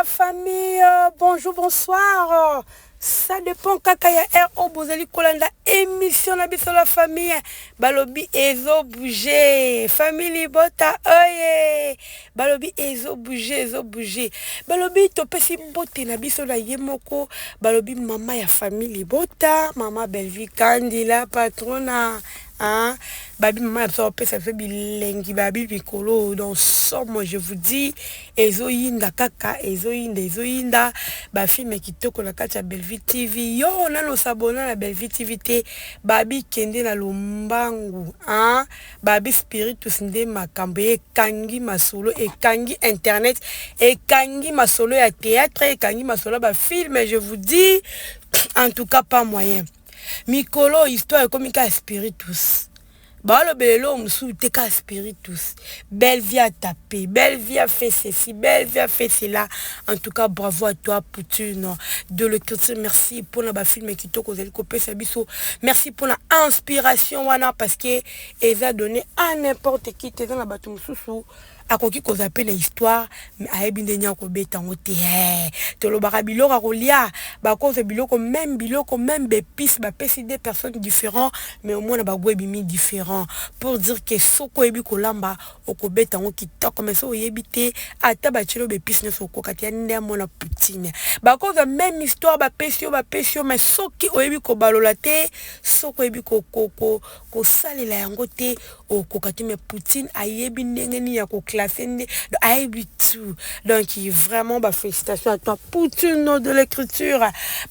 La famille, bonjour, bonsoir. Ça dépend kaka ya heure oyo bozali kolanda émission na biso la famille. Balobi ezo bouger. Famille libota oye. Balobi ezo bouger, ezo bouger. Balobi topesi mbote na biso na ye moko. Balobi mama ya famille libota, mama Bellevue Kandi la patrona. Hein? Babi mama na biso apesa biso bilengi babi mikolo donc somo, je vous dis, ezoyinda kaka, ezoyinda, ezoyinda. Bafilm kitoko na kati ya Bellevue TV. Yo nano osabona na Bellevue TV te, babi kende na lombangu, hein? Babi Spiritus nde makambo ekangi masolo, ekangi internet, ekangi masolo ya théâtre, ekangi masolo ya bafilm, je vous dis, en tout cas pas moyen. Mikolo histoire ekomi kaka Spiritus, balobela eloko mosusu te, kaka Spiritus. Belle a tapé, Belle a fait ceci, Belle a fait cela. En tout cas, bravo à toi, Poutine de l'écriture. Merci mpona bafilm kitoko ozali kopesa biso, merci mpona inspiration wana, parce que eza donné à n'importe qui te. Eza na bato mosusu akoki kozala mpe na histoire, mais ayebi ndenge akobeta yango te. Tolobaka biloko ya kolia, bakozwa biloko même, biloko même baépice, bapesi deux personnes différents, mais omona bagoût ebimi différent, pour dire que soki oyebi kolamba, okobeta yango kitoko, mais soki oyebi te, ata batieli yo baépice nyonso, okoka te. Ya nde amona Poutine, bakozwa même histoire, bapesi yo, bapesi yo, mais soki oyebi kobalola te, soki oyebi kosalela yango te, okoka te. Mais Poutine ayebi ndenge nini ya koclasser, nde ayebi tout. Donc vraiment bafélicitation à toi, Poutine de l'écriture.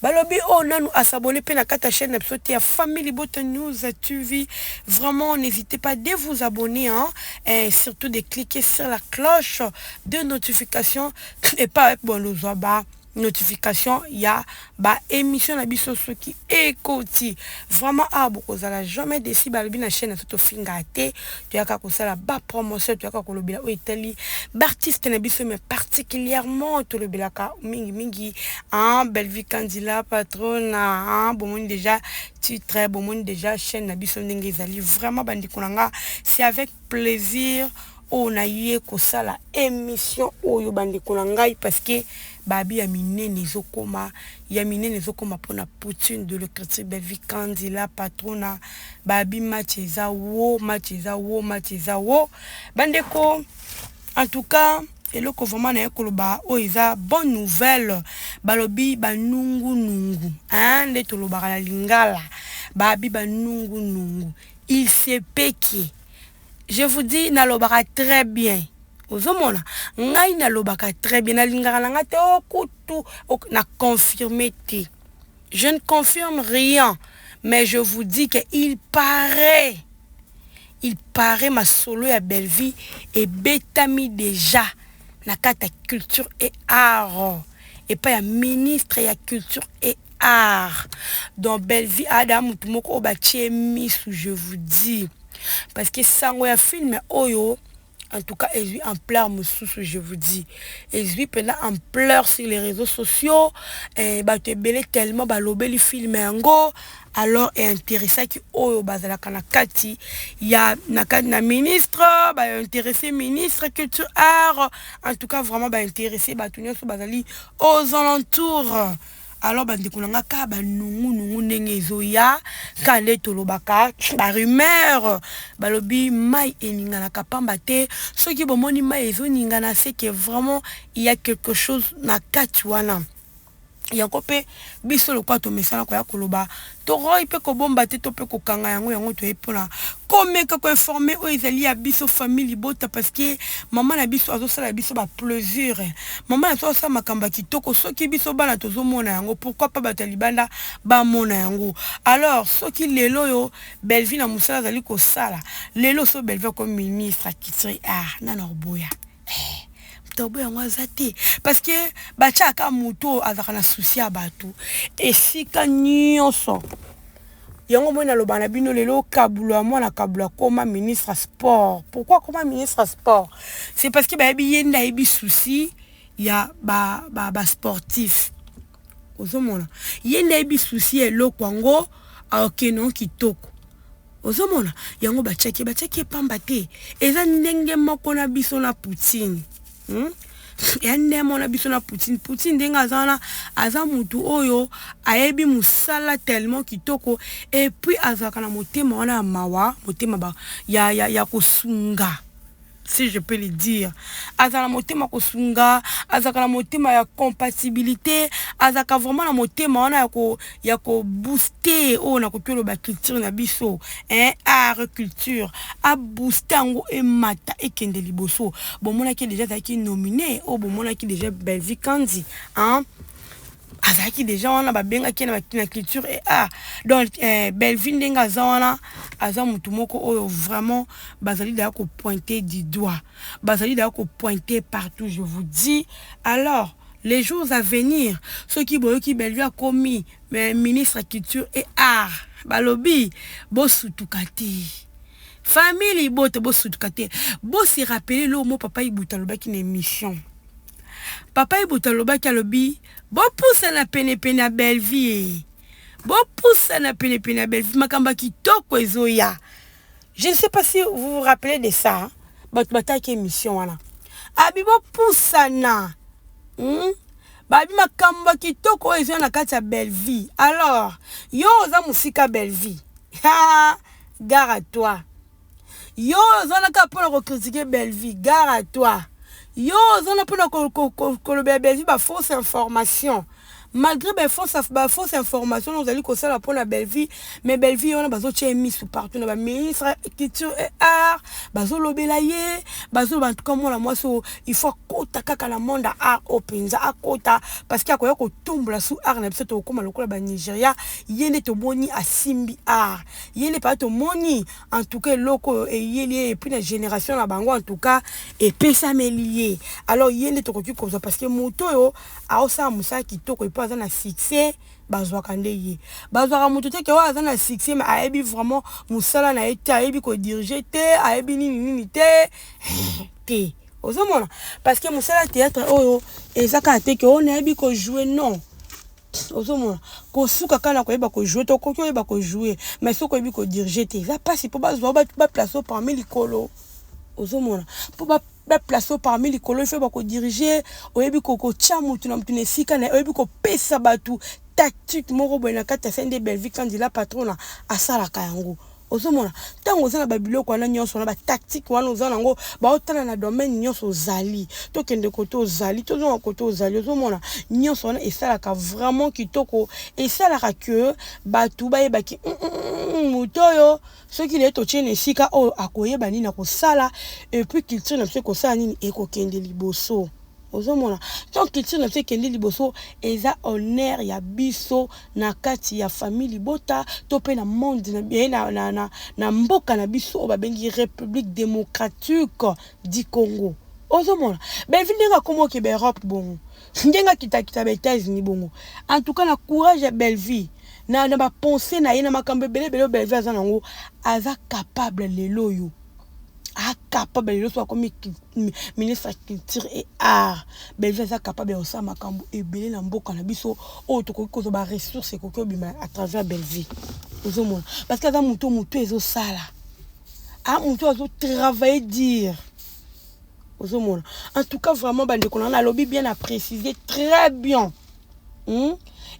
Balobi oyo nanu asabone mpe na kati ya chaîne na biso te ya Famille Libota News TV, vraiment n'hésitez pas de vous abonner, hein, et surtout de cliquer sur la cloche de notification et pas bon lozwa ba notification ya baémission na biso soki ekoti. Vraiment awa bokozala jamais déçus. Balobi na chaîne na biso tofingaka te, toyaka kosala bapromotion, toyaka kolobela oyo etali baartiste na biso, mais particulièrement tolobelaka mingimingi en Bellevue Kandila patrona. Bomoni déjà titre, bomoni déjà chaîne na biso ndenge ezali. Vraiment bandeko na nga, c'est avec plaisir oyo naye kosala émission oyo, bandeko na ngai, parce que babi ya minene ezokoma, ya minene ezokoma mpona Poutine de l'écriture, Bellevue Kandila patrona. Babi match eza wo, match eza wo, match eza wo, bandeko. En tout cas, eloko vraiment naye koloba oyo eza bonne nouvelle. Balobi banungunungu, nde tolobaka na lingala, babi banungunungu. Il se peut que, je vous dis, nalobaka très bien, ozomona ngai nalobaka très bien, nalingaka na ngai te okutu na confirme te, je ne confirme rien, mais je vous dis que il paraît, il paraît masolo ya Bellevue ebetami déjà na kati ya culture et art, epai ya ministre ya culture et art. Donc Bellevue ada motu moko oyo batie misu, je vous dis, parce que sango ya film oyo, en tout cas, ezwi ampleur mosusu, je vous dis, ezwi mpenza ampleur sur les réseaux sociaux. Bato ebele tellement balobeli film yango. Alors eintéresseraki oyo bazalaka na kati ya na kati na ministre, baintéresser ministre culture art. En tout cas, vraiment baintéresser bato nyonso bazali aux alentours. Alors bandeko na nga, kaka banungunungu ndenge ezoya, kaka nde tolobaka barumeur. Balobi mai eninganaka pamba te. Soki bomoni mai ezoningana, c'est que vraiment il y a quelque chose na kati wana. Yango mpe biso lokola tomesana koya koloba, tokoki mpe kobomba te to mpe kokanga yango. Yango toyebi mpona komeka koinformer oyo ezali ya biso famille libota, parce que mama na biso azosala biso baplaisir, mama na biso azosala makambo ya kitoko. Soki biso bana tozomona yango, pourquoi pas bato ya libanda bamona yango? Alors soki lelo oyo Bellevue na mosala azali kosala lelo, so Bellevue akomi ministre ya culture, art, nana koboya eh. Moto aboya yango aza te, parce que batiaka motu oyo azalaka na souci ya bato esika nyonso. Yango moi naloba na bino lelo, Kabulo ya mwana Kabulo akoma ministre ya sport. Pourquoi akoma ministre ya sport? C'est parce que bayebi ye nde ayebi souci ya basportif ba ozomona ye nde ayebi souci ya eloko yango, akokende ngo kitoko. Ozomona yango batiaki, batiaki epamba te. Eza ndenge moko na biso na Poutine. Ya nde mona biso na Poutine. Poutine ndenge aza wana, aza mutu oyo ayebi mosala tellement kitoko, et puis azalaka na motema wana ya mawa, motema ba, ya kosunga, si je peux le dire. Azala na motema kosunga, azalaka na motema ya compatibilité, azalaka vraiment na motema wana ya kobooster oyo nakoki oloba culture na biso, hein, art, culture, abooster yango, emata, ekende liboso. Bomonaki déjà azalaki nominé oyo, bomonaki déjà Bellevue Kandi, hein, azalaki déjà wana, babengaki na culture et art. Donc Bellevue ndenge aza wana, aza motu moko oyo vraiment bazali deya kopointer du doigt, bazali deya kopointer partout, je vous dis. Alors les jours à venir, soki boyoki Bellevue akomi ministre ya culture et art, balobi bosutuka te. Famille Libota, bosutuka te. Bose rappeler lo mo papa Ibuta alobaki na émission. Papa Ibuta alobaki, alobi bopusana penepene ya Bellevue, bopusana penepene ya Bellevue, makambo ya kitoko ezoya. Je ne sais pas si vous vous rappelez de ça. Bato bataki émission wana, abi bopusana, Babi makambo ya kitoko oyo ezoya na kati ya Bellevue. Alors yo oza mosika Bellevue, gare à toi. Yo oza na kaka mpona kocritiquer Bellevue, gare à toi. Yo oza na mpona kolobela Bellevue bafausse information, malgré bafausse information ozali kosala mpona Bellevue, mais Bellevue wana bazotia ye misu partout na baministre culture et art, bazolobela ye, bazoloba: en tout cas mwana mwasi oyo, il faut akota kaka na monde ya art oyo mpenza, akota, parce que akoya kotombola su art na biso, tokokóma lokola Banigeria. Ye nde tomoni asimbi art, ye nde paa tomoni en tout cas eloko oyo eyeli ye, et puis na génération na bango, en tout cas epesameli ye. Alors ye nde tokoki kozwa, parce que moto oyo aosala mosala kitoko, et puis aza na succès, bazwaka nde ye. Bazwaka moto te ke oyo aza na succès mais ayebi vraiment mosala na ye te, ayebi kodiriger te, ayebi nini nini te te. Ozomona, parce que mosala ya théâtre oyo eza kaka te ke oyo nayebi kojouer, non. Ozomona, kosuka kaka na koyeba kojouer te. Okoki oyeba kojouer, mais soki oyebi kodiriger te, eza mpasi mpo bazwa baplace parmi likolo. Ozomona, mpo baplace parmi likolo, ifo bakodiriger, oyebi kotia motu na motu na esika na ye, oyebi kopesa bato tactique moko boye na kati ya scène. Nde Bellevue Kandi la patrona asalaka yango. Ozomona, ntango oza na babiloko wana nyonso, na batactique wana oza nango, baotala na domaine nyonso ozali, tokende kote ozali, tozonga kote ozali. Ozomona, nyonso wana esalaka vraiment kitoko, esalaka ke bato bayebaki moto oyo, soki leye totie na esika oyo, akoyeba nini akosala, et puis culture na biso ekosala nini, ekokende liboso. Ozomona, donc culture na biso ekende liboso, eza honneur ya biso na kati ya famille Libota to mpe na monde na mboka na biso oyo babengi République démocratique du Congo. Ozomona Bellevue ndenge akóma okeba Europe bongo, ndenge akitakita ba États-Unis bongo. En tout cas na courage ya Bellevue, na bapensées na ye, na makambo ebele ebele oyo Bellevue aza nango, aza capable lelo oyo, acapable lelo so akomi ministre ya culture et art. Bellevue aza capable ya kosala makambo ebele na mboka na biso oyo tokoki kozwa baressource, ekoki obima à travers Bellevue. Ozomona, parce que aza motu ezosala, a motu azotravailler dur. Ozomona, en tout cas vraiment, bandeko na nga, nalobi bien, à préciser très bien,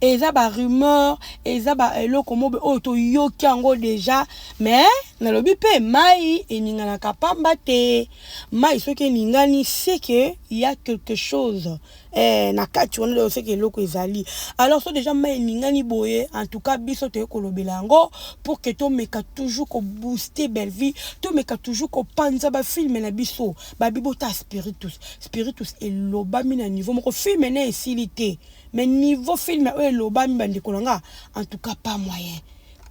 Eza barumeur, eza baeloko mobe oyo toyoki yango déjà, mais nalobi mpe mai eninganaka pamba te. Mai soki eningani, c'est que y a quelque chose na kati wana, oyo soki eloko ezali. Alors so déjà mai eningani boye, en tout cas biso toye kolobela yango pour que tomeka toujours kobooster Bellevue, tomeka toujours kopanza bafilm na biso. Babi bota Spiritus, Spiritus elobami na niveau moko, film na esili te, mais niveau film oyo elobami, bandeko na nga, en tout cas pas moyen,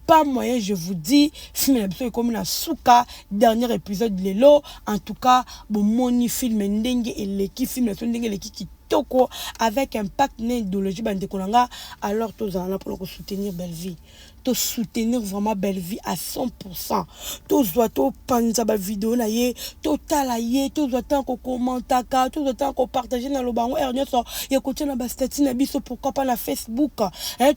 pas moyen, je vous dis. Film na biso ekomi na suka, dernier épisode lelo. En tout cas bomoni film ndenge eleki, film na biso ndenge eleki. kitoko avec impact na idéologie. Bandeko na nga, alors tozala na mpona kosoutenir Bellevie, tosoutenir vraiment Bellevie à 100. Tozwa, topanza bavideo na ye, totala ye, tozwa ntango kokomantaka, tozwa ntango kopartage. Na loba yango heure nyonso ya kotia na bastatuts na biso, pourquoi pas na Facebook.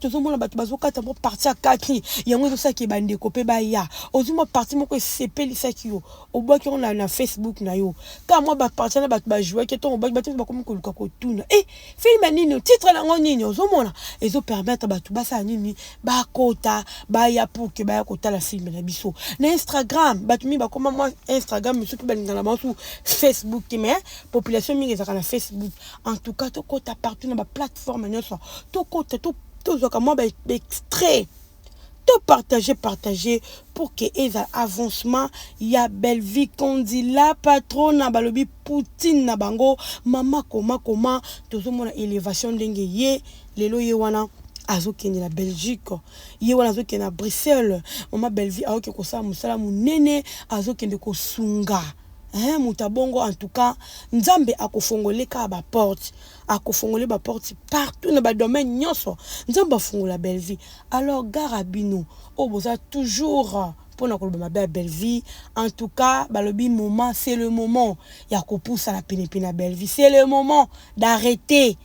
Tozomona bato bazokata mpo partie ya kati yango ezosalaki bandeko mpe baya. Ozwi mwa partie moko esepelisaki yo, obwaki yango na Facebook na yo, kaka mwa bapartie na bato bajouaki ntongo obwaki, bato bakomi koluka kotuna: "E, film nini? Titre nango nini?" Ozomona ezopermettre bato basala nini? Bakota, baya pour que baya kotala film na biso. Na Instagram, bato mingi bakoma mwa Instagram, mosusu mpe balingana na bango su Facebook te, mais population mingi ezalaka na Facebook. En tout cas, tokota partout na baplateforme nyonso, tokota, tozwaka mwa baextrait, topartage, partage pour que eza avancement ya Bellevie Kondi, la patrona. Balobi Poutine na bango, mama koma koma. Tozomona élévation ndenge ye lelo ye wana azokende na Belgique, ye wana azokende na Bruxelles. Mama Bellevie aoke kosala mosala monene, azokende kosunga, hein, moto abongo. En tout cas, Nzambe akofongole kaka baporte, akofongole baporte partout na badomaine nyonso. Nzambe afongola Bellevie. Alors gare bino oyo boza toujours mpona koloba mabe ya Bellevie, en tout cas balobi moment, c'est le moment ya kopusana penepene ya Bellevie. C'est le moment d'arrêter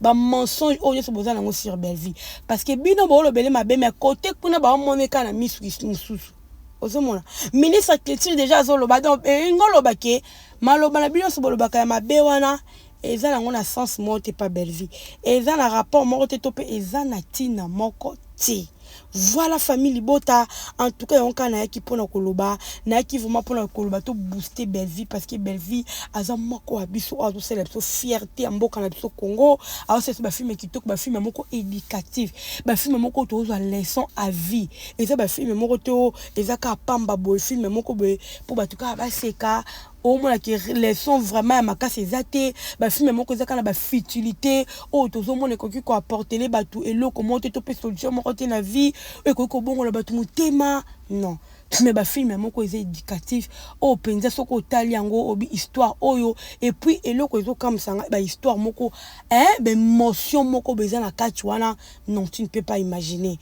bamensonge oyo nyonso boza nango sur Bellevie, parce que bino boolobele mabe, mais côté kuna baomoneka na misu mosusu. Ozomona ministre ya culture déjà azoloba. Donc elingi oloba ke maloba na bino nyonso bolobaka ya mabe wana eza nango na sens moko te pa Bellevie, eza na rapport moko te, to mpe eza na ntina moko te. Voilà, famille libota, en tout cas yango kaka nayaki mpona koloba. Nayaki vraiment mpona koloba to booster Bellevie, parce que Bellevie aza moko ya biso oyo azosala biso fierté ya mboka na biso Congo. Azosala biso bafilm kitoko, bafilm moko éducatif, bafilm moko tozwa leçon à vie. Eza bafilm moko te oyo eza kaka pamba boye, film moko boye mpo bato kaka baseka, omonaki leçon vraiment ya makasi eza te. Bafilm moko eza kaka na bafutilité oyo tozomona, ekoki koapporter bato eloko moko te, to mpe solution moko te na vie oyo ekoki kobongola bato motema, non. Mais bafilm moko eza éducatif oyo mpenza soki otali yango, obi histoire oyo. Et puis eloko ezokamwisa ngai, bahistoire moko, baémotion moko boye eza na kati wana. Non, tu ne peux pas imaginer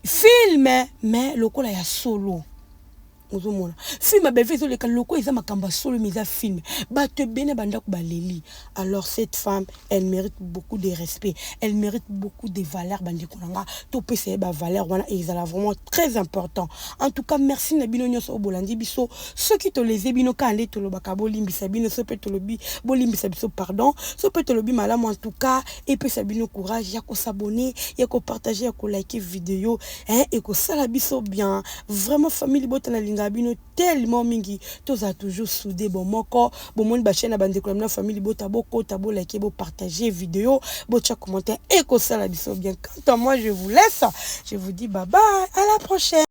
film, mais lokola ya solo. Ozomona film ya Bellevie ezoleka loko eza makambo ya solo, mais eza film, bato ebele bandako baleli. Alors cette femme, elle mérite beaucoup de respect, elle mérite beaucoup de valeur. Bandeko na nga, topesa ye bavaleur wana, ezala vraiment très important. En tout cas, merci na bino nyonso oyo bolandi biso. Soki toleze bino, kaka nde tolobaka, bolimbisa bino. So mpe tolobi, bolimbisa biso, pardon. So mpe tolobi malamu, en tout cas epesa bino courage ya kos'abonner, ya kopartage, ya kolike video, hein, ekosala biso bien vraiment. Famille libota, nalingaka bino tellement mingi. Tozala toujours soudé, bon moko. Bomoni bachaîne na bandeko na bino, famille libota, bokota, bolike, bopartage vidéo, botia commentaire, ekosala biso bien. Quant à moi, je vous laisse, je vous dis bye bye, à la prochaine.